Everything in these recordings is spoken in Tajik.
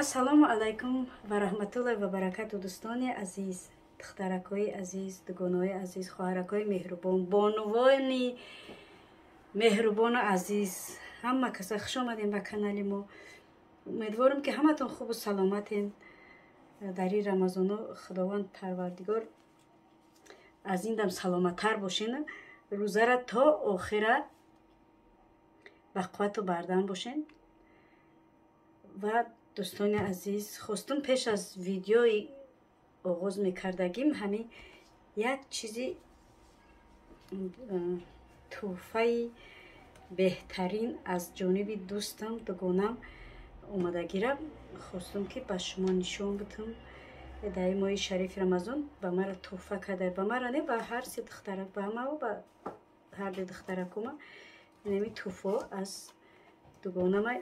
Ассалому алайкум ва раҳматуллоҳи ва баракату, дӯстони азиз, духтаракҳои азиз, дугонаҳои азиз, хоҳаракҳои меҳрубон, бонувони меҳрубону азиз, ҳама каса хуш омадем ба канали мо. Умедворам, ки ҳаматон хубу саломатен. Дар ин Рамазоно Худованд Парвардигор аз ин дам саломаттар бошен, рӯзара то охира ба қуввату бардам бошен. Ва дӯстони азиз, хостум пеш аз видеои оғоз мекардагим ҳамин як чизи тӯҳфаи беҳтарин аз ҷониби дӯстам, дугонам омадагира хостум, ки ба шумо нишон битам. Дар ин моҳи шарифи Рамазон ба мара тӯҳфа карда, ба мара не, ба ҳар се духтарак, ба ҳамаву ба ҳар ду духтаракума инами тӯҳфо аз дугонама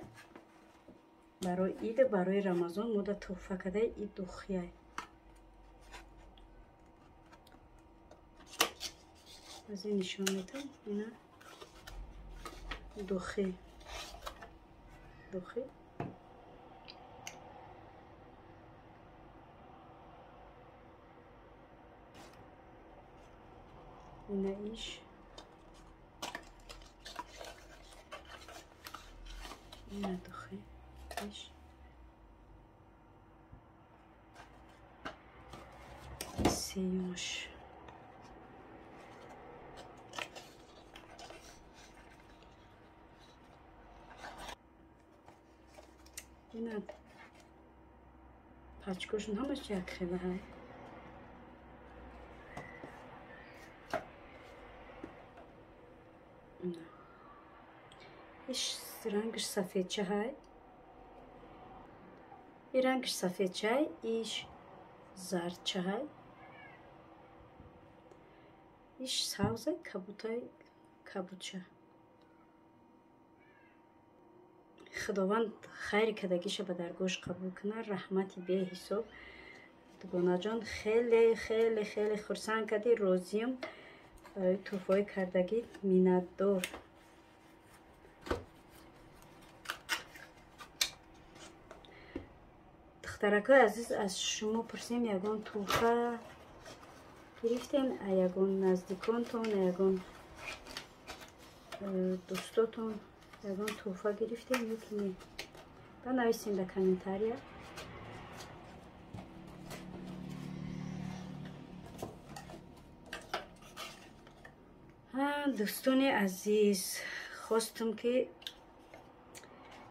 барои иду барои Рамазон мода тӯҳфа кардаи. И духияй аз ин нишон метам. Ина духи, духи ина, иш ина духи, иш сеюмаш. Ина пачкошон ҳамаш якхела ҳай. Иш рангаш сафедча ҳай, и рангаш сафедчай, иш зардча ҳай, иш сабзай, кабутай, кабудча. Худованд хайри кардагиша ба даргоҳш қабул кунад. Раҳмати беҳисоб, дугонаҷон, хеле хеле хеле хурсанд кардӣ, розиям барои тӯҳфаҳои кардагӣ, миннатдор. Духтаракҳои азиз, аз шумо пурсем: ягон тӯҳфа гирифтем, ягон наздиконтон, ягон дӯстотон ягон тӯҳфа гирифтем ё ки не? Банависем дар комментария. Дӯстони азиз, хостум, ки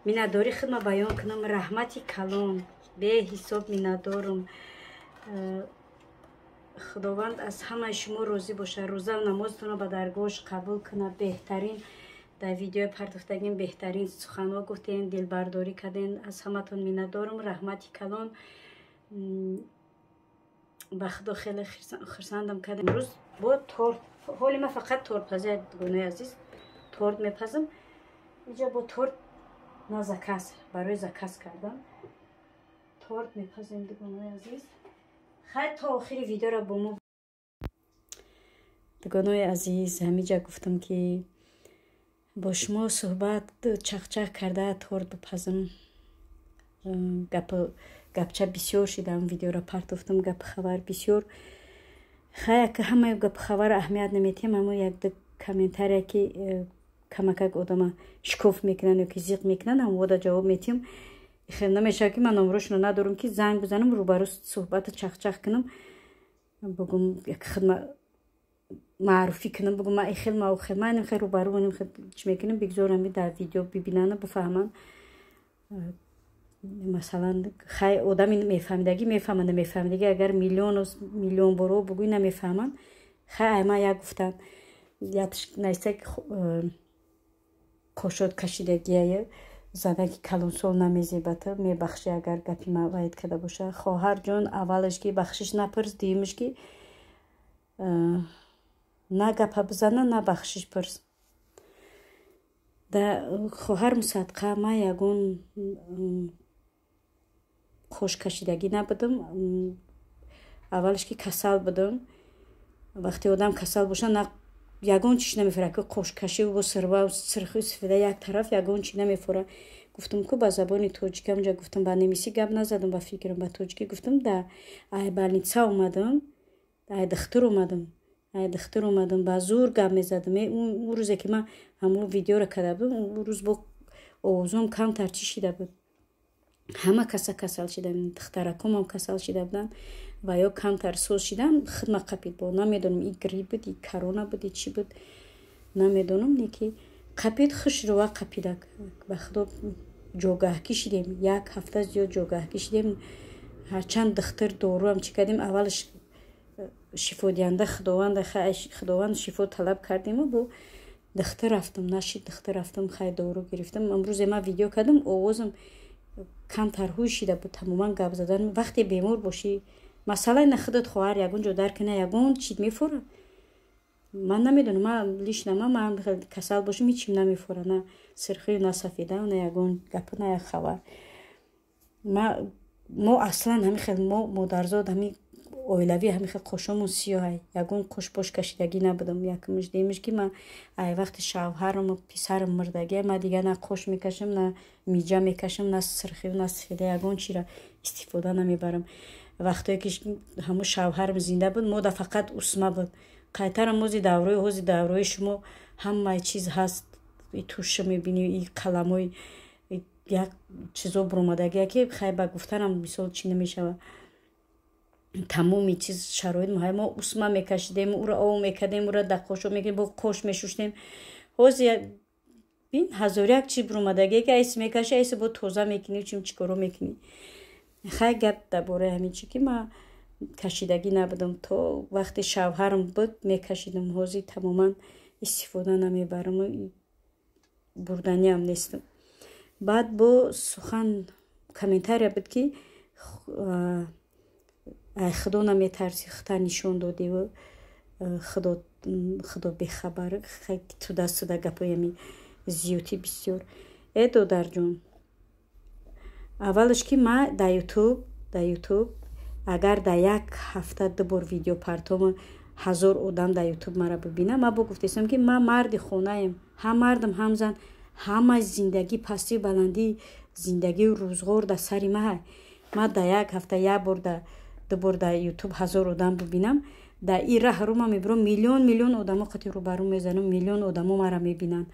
миннатдории худма баён кунам. Раҳмати калон, беҳисоб миннатдорум. Худованд аз ҳамаи шумо розӣ бошад, рӯзаву намозатонро ба даргоҳш қабул кунад. Беҳтарин дар видеои партофтагим беҳтарин суханҳо гуфтем, дилбардорӣ кардем. Аз ҳаматон миннатдорум, раҳмати калон. Ба Худо хеле хурсандам кардем. Имрӯз бо торт, ҳоли ман фақат тортпазӣ, дугонаи азиз, торт мепазам. Инҷа бо торт на заказ, барои заказ кардан торт мепазем, дугонаи азиз. Хайр, то охири видеоро бо мо. Дугонаи азиз, ҳамиҷа гуфтам, ки бо шумо суҳбат чахчах карда торт бипазам. Гапча бисёр шидам, видеоро партофтам, гапи хабар бисёр. Хай, ҳамаи гапи хабарро аҳамият наметиҳем, аммо якду комментария, ки камакак одама шикоф мекунанд ё ки зиқ мекунанд, ҳамвода ҷавоб метиҳем. Хел намешавад, ки ман номрошонро надорам, ки занг бизанам, рӯбарӯ суҳбату чахчах кунам, бугум, як хидма маъруфӣ кунам, бугум, ма ихел, ма охел, ма хел рӯбарӯ хел чӣ мекунем. Бигзор ами дар видео бибинану бифаҳманд. Масалан, хай, одами мефаҳмидагӣ мефаҳманд, намефаҳмидагӣ агар миллиону миллион боро бугӯй, намефаҳманд. Хай, айма як гуфтанд, нависта, қошот кашидагия занаки калонсол намезебата. Мебахшӣ, агар гапи ма ваид карда боша, хоҳарҷон. Аввалаш, ки бахшиш напурс, дуюмаш, ки на гапа бизана, на бахшиш пурс. Да хоҳар Мусадқа, ман ягон қошкашидагӣ набудам. Аввалаш, ки касал будам. Вақте одам касал боша, на ягон чиш намефора, ки қошкашӣ бо сирба сирхи сифида як тараф, ягон чи намефора. Гуфтам ку ба забони тоҷикӣ ҳамҷа гуфтам, ба немисӣ гап назадам, ба фикрам, ба тоҷикӣ гуфтам. Да ай больница омадам, ай духтур омадам, ай духтур омадам, ба зур гап мезадам. Ӯ рӯзе ки ман ҳамон видеоро карда будам, ӯ рӯз бо овозом камтар чӣ шида буд. Ҳама каса касал шида, духтаракомам касал шида буданд ва ё камтар соз шидан, хидма қапид. Бо намедонам, и грипп буд, и корона буд, и чӣ буд, намедонам, не ки қапид, хушрува қапидак. Ба худо, ҷогаҳкӣ шидем, як ҳафта зиёд ҷогаҳкӣ шидем. Ҳарчанд духтур доруам чӣ кардем, аввалаш шифодиҳанда Худованд, Худованд шифо талаб кардему, бо духтур рафтам, нашид, духтур рафтам, хай, дору гирифтам. Имрӯзе ман видео кардам, овозам камтар ҳуй шида буд, тамоман гап задан. Вақте бемор бошӣ, масъалаи на худат, хоҳар, ягон ҷо дар кина, ягон чиз мефора? Ман намедонам, ман лично ман касал бошам, ҳечим намефора, на сирхию, на сафеда, на ягон гапа, на як хабар. Мо аслан ҳамин хел, мо модарзод, ҳамин оилавӣ, ҳамин хел қошомон сиёҳай, ягон қошпош кашидагӣ набудам. Якумш, дуюмш, ки ман ай вақти шавҳарам, писарам мурдагия, ман дигар на қош мекашам, на миҷа мекашам, на сирхию, на сафеда, ягон чиро истифода намебарам. Вақтое ки ҳамун шавҳарам зинда буд, мода фақат усма буд. Қайтарам ҳози даврои, ҳози даврои шумо ҳамаи чиз ҳаст, и туша мебинӣ, и қаламои, як чизо буромадагия, ки хай, ба гуфтанам мисол чӣ намешавад. Тамоми чиз, шароит муҳайё. Мо усма мекашидем, уро ов мекардем, уро дар қошо мекардем, бо қош мешуштем. Ҳозир бин, ҳазору як чиз буромадагие, ки айси мекаши, айси бо тоза мекунӣ, чим чӣ коро мекунӣ. Хай, гап дар бораи ҳамин чи, ки ман кашидагӣ набудам. То вақте шавҳарам буд, мекашидам, ҳозир тамоман истифода намебарам, бурданиам нестам. Баъд бо сухан комментария буд, ки ай худо наметарсӣ, хута нишон додиву худо, худо бехабар, туда-сюда, гапои ами зиёдӣ бисёр. Э, додарҷон, аввалаш, ки ман дар Ютуб агар дар як ҳафта ду бор видео партома, 1000 одам дар Ютуб мара бибина, ман бо гуфтесам, ки ман марди хонаем, ҳам мардам, ҳам зан, ҳама зиндагӣ, пастию баландии зиндагию рӯзғор дар сари ма. Ман дар як ҳафта як бор, ду бор дар Ютуб 1000 одам бибинам, дар ин раҳ рӯ ман мебирам, миллион миллион одамо қати рӯбарӯ мезанам, миллион одамо мара мебинанд,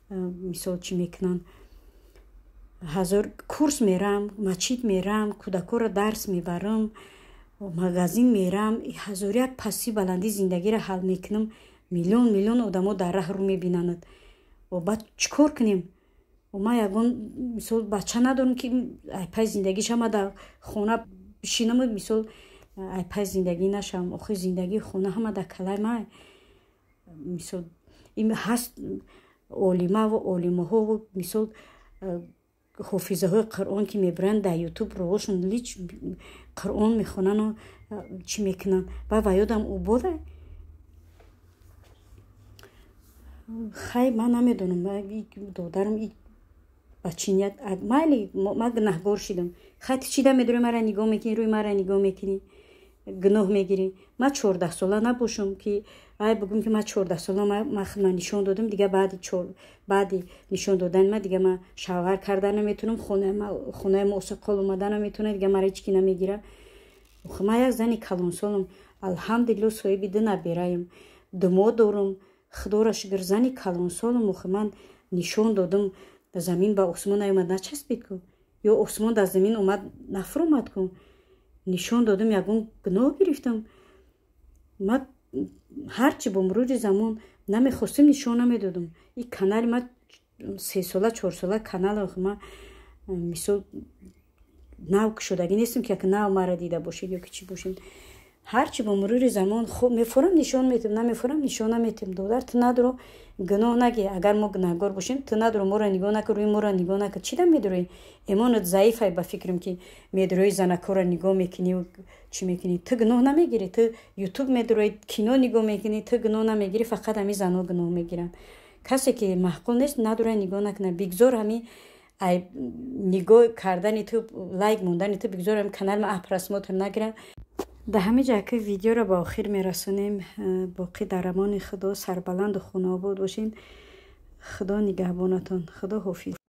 мисол, чӣ мекунанд. Ҳазор курс мерам, мачид мерам, кӯдакҳоро дарс мебарам, магазин мерам, ҳазору як пастию баландии зиндагиро ҳал мекунам, миллион миллион одамо дар раҳ рӯ мебинанд. Баъд чӣ кор кунем? Ман ягон, мисол, бача надорам, ки айпай зиндагиш ҳама дар хона бишинаму, мисол, айпай зиндагӣ нашавам. Охир зиндагии хона ҳама дар калаи ман. Мисол, ҳаст олимаву олимаҳову, мисол, ҳофизаҳои Қуръон, ки мебиранд дар Ютуб, роҳошон лич Қуръон мехонану чӣ мекунанд, ва ёдам убода. Хай, ман намедонам, додарам, ба чӣ ният. Майли, ман гунаҳгор шидам. Хай, ту чида медорӣ, мара нигоҳ мекунӣ, рӯи мара нигоҳ мекунӣ, гуноҳ мегирӣ? Ман 14-сола набошам, ки ай бигӯм, ки ман 14-сола, ман худма нишон додам, дига баъди нишон додани ман дига ман шавҳар карда наметавонам, хонаи мо осоқол омада наметавонад, дига мара ҳеҷ ки намегира. Ман як зани калонсолам, алҳамдулилло, соҳиби ду набераем, думо дорам, худоро шукр, зани калонсолам. Охи ман нишон додам, замин ба осмон наёмад, начаспид ку, ё осмон дар замин омад, нафуромад ку. Нишон додам, ягон гуноҳ гирифтам? Ман ҳарчи бо мурури замон намехостем, нишон намедодам. И канали ман 3-сола, 4-сола канал, ман, мисол, нав кушодагӣ нестам, ки як нав мара дида бошед ё ки чӣ бошед. Ҳарчи бо мурури замон мефорам, нишон метем, намефорам, нишон наметем. Додар, ту надоро гуноҳ наги. Агар мо гунаҳгор бошем, ту надоро моро нигоҳ накун, рӯи моро нигоҳ накун. Чӣ да медорои? Эмонат заифай, ба фикрам, ки медорои, занакҳоро нигоҳ мекунӣ, чӣ мекунӣ. Ту гуноҳ намегирӣ. Ту Ютуб медорои, кино нигоҳ мекунӣ, ту гуноҳ намегирӣ, фақат ҳамин занҳо гуноҳ мегиранд. Касе ки маъқул нест, надора нигоҳ накунад. Бигзор ҳамин ай нигоҳ кардани ту, лайк мондани ту, бигзор ҳамин канали ма просмотр нагирад. Дар ҳамин ҷа ки видеоро ба охир мерасонем. Боқӣ дар амони Худо, сарбаланду хонаобод бошед. Худо нигаҳбонатон. Худо ҳофиз.